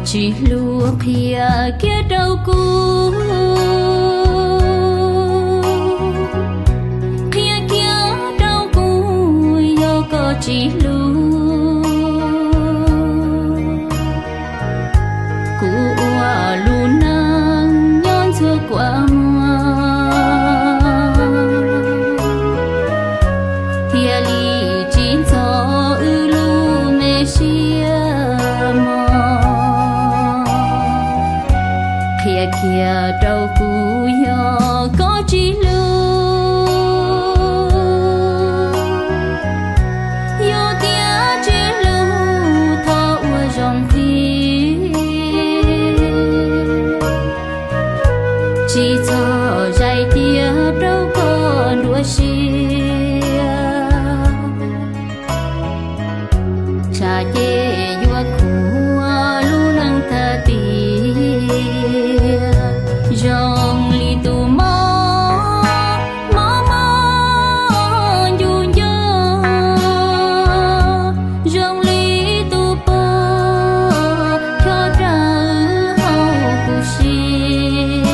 Tsis hlub qhia kiag rau kuv, qhia kiag rau kuv yog koj tsis hlub. Kuv ua lub neej nyob ntxuag kua muag, thiaj li tsis ntxhov wb lub me siab mog. Qhia kiag rau kuv yog koj tsis hlub, yog tias tsis hlub thov ua zoo qhia, tsis txhob zais tiag rau koj nruab siab. Tsam ces yuav khuam lub neej tag tiag, zoo li tus mob mob mob ncu nco, zoo li tus pog chob rawv hauv kuv siab.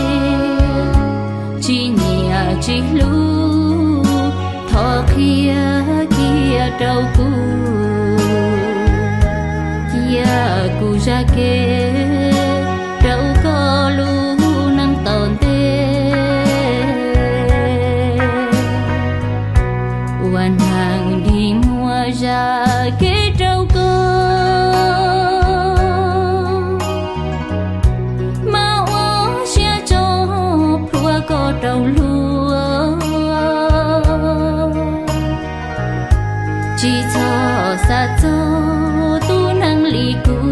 Tsis nyiam tsis hlub thov qhia kiag rau kuv, cia kuv zaj kev rau koj lub neej tom ntej. Ua neeg dig muaj zaj kev rau koj, mas ua siab tso plhuav koj rau luag. Tsis txhob xav txog tus neeg li kuv,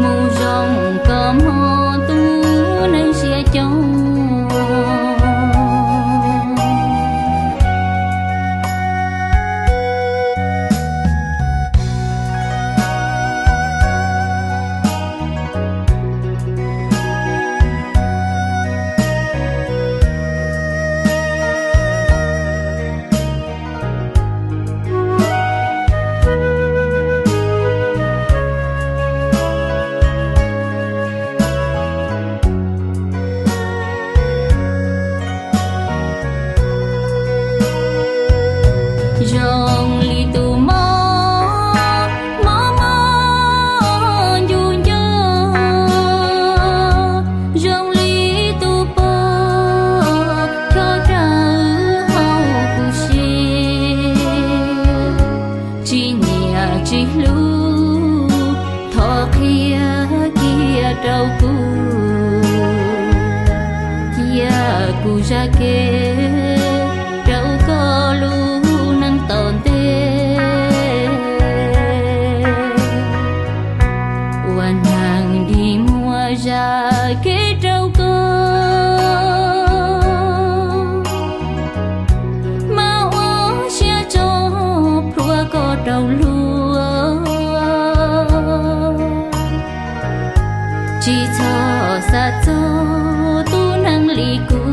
mus zoo koj mog tus neeg siab coob. Zoo li tus mob mob mob ncu nco, zoo li tus pog chob rawv hauv kuv siab. Tsis nyiam tsis hlub thov qhia kiag rau kuv, cia kuv zaj kev rau koj lub neej tom ntej. Ua neeg dig muaj zaj kev rau koj, mas ua siab tso plhuav koj rau luag. Tsis txhob xav txog tus neeg li kuv,